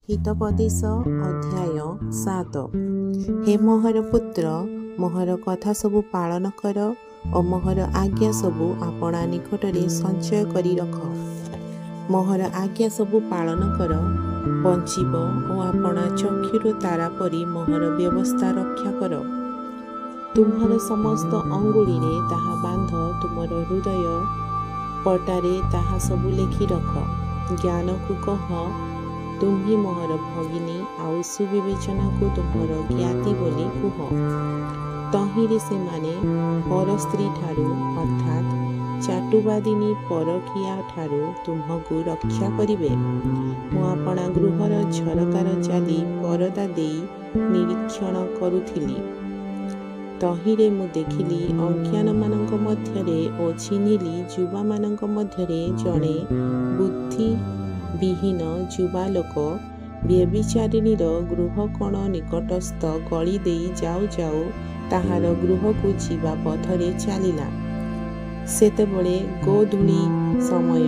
ହିତୋପଦେଶ ଅଧ୍ୟାୟ 7। ହେ ମୋହର ପୁତ୍ର, ମୋହର କଥା ସବୁ ପାଳନ କର ଓ ମୋହର ଆଜ୍ଞା ସବୁ ଆପଣା ନିକଟରେ ସଞ୍ଚୟ କରି ରଖ। ମୋହର ଆଜ୍ଞା ସବୁ ପାଳନ କର, ବଞ୍ଚିବ ଓ ଆପଣା ଚକ୍ଷୁର ତାରା ପରି ମୋହର ବ୍ୟବସ୍ଥା ରକ୍ଷା କର। ତୁମ୍ଭର ସମସ୍ତ ଅଙ୍ଗୁଳିରେ ତାହା ବାନ୍ଧ, ତୁମର ହୃଦୟ ପଟାରେ ତାହା ସବୁ ଲେଖି ରଖ। ଜ୍ଞାନକୁ କହ, ତୁମ୍ଭେ ମୋହର ଭଗିନୀ, ଆଉ ସୁବିବେଚନାକୁ ତୁମ୍ଭର ଜ୍ଞାତି ବୋଲି କୁହ। ତହିଁରେ ସେମାନେ ପରସ୍ତ୍ରୀଠାରୁ, ଅର୍ଥାତ୍ ଚାଟୁବାଦିନୀ ପରକୀୟାଠାରୁ ତୁମ୍ଭକୁ ରକ୍ଷା କରିବେ। ମୁଁ ଆପଣା ଗୃହର ଝରକାର ଜାଲି ପରଦା ଦେଇ ନିରୀକ୍ଷଣ କରୁଥିଲି। ତହିଁରେ ମୁଁ ଦେଖିଲି ଅଜ୍ଞାନମାନଙ୍କ ମଧ୍ୟରେ ଓ ଚିହ୍ନିଲି ଯୁବାମାନଙ୍କ ମଧ୍ୟରେ ଜଣେ ବୁଦ୍ଧିବିହୀନ ଯୁବାଲୋକ ବ୍ୟଭିଚାରିଣୀର ଗୃହକୋଣ ନିକଟସ୍ଥ ଗଳି ଦେଇ ଯାଉ ଯାଉ ତାହାର ଗୃହକୁ ଯିବା ପଥରେ ଚାଲିଲା। ସେତେବେଳେ ଗୋଧୂଳି ସମୟ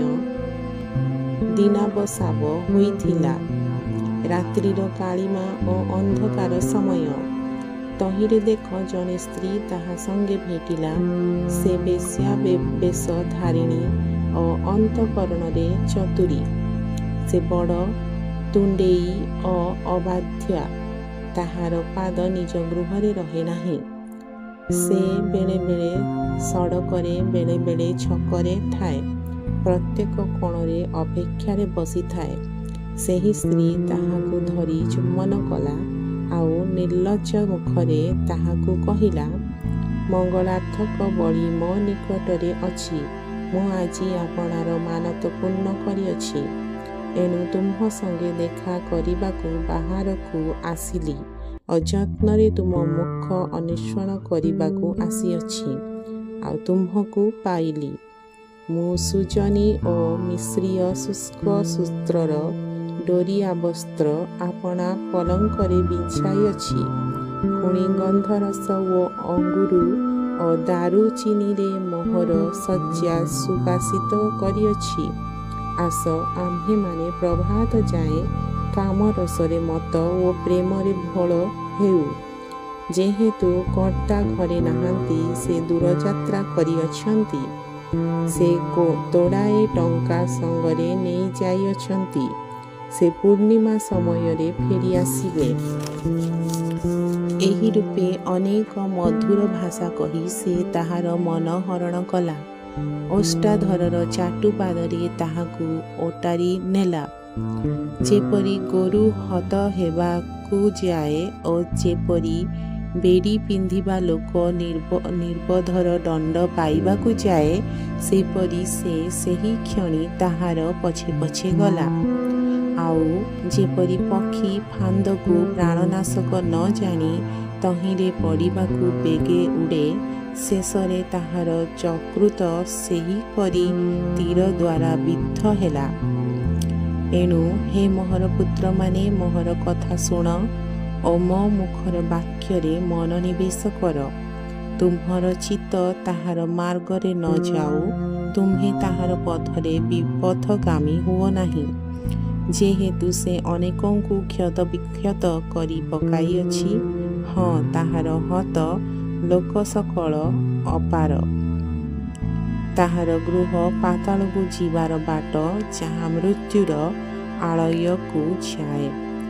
ଦିନାବସାବ ହୋଇଥିଲା, ରାତ୍ରିର କାଳିମା ଓ ଅନ୍ଧକାର ସମୟ। ତହିଁରେ ଦେଖ, ଜଣେ ସ୍ତ୍ରୀ ତାହା ସଙ୍ଗେ ଭେଟିଲା। ସେ ବେଶ୍ୟା ବେଶଧାରିଣୀ ଓ ଅନ୍ତଃକରଣରେ ଚତୁରୀ। ସେ ବଡ଼ ତୁଣ୍ଡେଇ ଓ ଅବାଧ୍ୟା, ତାହାର ପାଦ ନିଜ ଗୃହରେ ରହେ ନାହିଁ। ସେ ବେଳେବେଳେ ସଡ଼କରେ, ବେଳେବେଳେ ଛକରେ ଥାଏ, ପ୍ରତ୍ୟେକ କୋଣରେ ଅପେକ୍ଷାରେ ବସିଥାଏ। ସେହି ସ୍ତ୍ରୀ ତାହାକୁ ଧରି ଚୁମ୍ବନ କଲା, ଆଉ ନିର୍ଲଜ୍ଜ ମୁଖରେ ତାହାକୁ କହିଲା, ମଙ୍ଗଳାର୍ଥକ ବଳି ମୋ ନିକଟରେ ଅଛି, ମୁଁ ଆଜି ଆପଣାର ମାନତ ପୂର୍ଣ୍ଣ କରିଅଛି। ଏଣୁ ତୁମ୍ଭ ସଙ୍ଗେ ଦେଖା କରିବାକୁ ବାହାରକୁ ଆସିଲି ଓ ଯତ୍ନରେ ତୁମ ମୁଖ ଅନ୍ୱେଷଣ କରିବାକୁ ଆସିଅଛି, ଆଉ ତୁମ୍ଭକୁ ପାଇଲି। ମୁଁ ସୁଜନୀ ଓ ମିଶ୍ରୀୟ ଶୁଷ୍କ ସୂତ୍ରର ଡୋରିଆ ବସ୍ତ୍ର ଆପଣା ପଲଙ୍କରେ ବିଛାଇଅଛି। ପୁଣି ଗନ୍ଧରସ ଓ ଅଙ୍ଗୁରୁ ଓ ଦାରୁଚିନିରେ ମୋହର ଶଯ୍ୟା ସୁବାସିତ କରିଅଛି। ଆସ, ଆମ୍ଭେମାନେ ପ୍ରଭାତ ଯାଏ କାମରସରେ ମତ୍ତ ଓ ପ୍ରେମରେ ଭୋଳ ହେଉ। ଯେହେତୁ କର୍ତ୍ତା ଘରେ ନାହାନ୍ତି, ସେ ଦୂରଯାତ୍ରା କରିଅଛନ୍ତି। ସେ ତୋଡ଼ାଏ ଟଙ୍କା ସଙ୍ଗରେ ନେଇ ଯାଇଅଛନ୍ତି। ସେ ପୂର୍ଣ୍ଣିମା ସମୟରେ ଫେରି ଆସିବେ। ଏହିରୂପେ ଅନେକ ମଧୁର ଭାଷା କହି ସେ ତାହାର ମନ ହରଣ କଲା, ଓଷ୍ଠାଧରର ଚାଟୁପାଦରେ ତାହାକୁ ଓଟାରି ନେଲା। ଯେପରି ଗୋରୁ ହତ ହେବାକୁ ଯାଏ ଓ ଯେପରି ବେଡ଼ି ପିନ୍ଧିବା ଲୋକ ନିର୍ବୋଧର ଦଣ୍ଡ ପାଇବାକୁ ଯାଏ, ସେପରି ସେ ସେହିକ୍ଷଣି ତାହାର ପଛେ ପଛେ ଗଲା। ଆଉ ଯେପରି ପକ୍ଷୀ ଫାନ୍ଦକୁ ପ୍ରାଣନାଶକ ନ ଜାଣି ତହିଁରେ ପଡ଼ିବାକୁ ବେଗେ ଉଡ଼େ, ଶେଷରେ ତାହାର ଯକୃତ ସେହିପରି ତୀର ଦ୍ୱାରା ବିଦ୍ଧ ହେଲା। ଏଣୁ ହେ ମୋହର ପୁତ୍ରମାନେ, ମୋହର କଥା ଶୁଣ ଓ ମୋ ମୁଖର ବାକ୍ୟରେ ମନୋନିବେଶ କର। ତୁମ୍ଭର ଚିତ୍ତ ତାହାର ମାର୍ଗରେ ନ ଯାଉ, ତୁମ୍ଭେ ତାହାର ପଥରେ ବିପଥଗାମୀ ହୁଅ ନାହିଁ। ଯେହେତୁ ସେ ଅନେକଙ୍କୁ କ୍ଷତବିକ୍ଷତ କରି ପକାଇଅଛି, ହଁ, ତାହାର ହତ ଲୋକସକଳ ଅପାର। ତାହାର ଗୃହ ପାତାଳକୁ ଯିବାର ବାଟ, ଯାହା ମୃତ୍ୟୁର ଆଳୟକୁ ଯାଏ।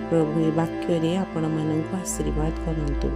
ପ୍ରଭୁ ଏ ବାକ୍ୟରେ ଆପଣମାନଙ୍କୁ ଆଶୀର୍ବାଦ କରନ୍ତୁ।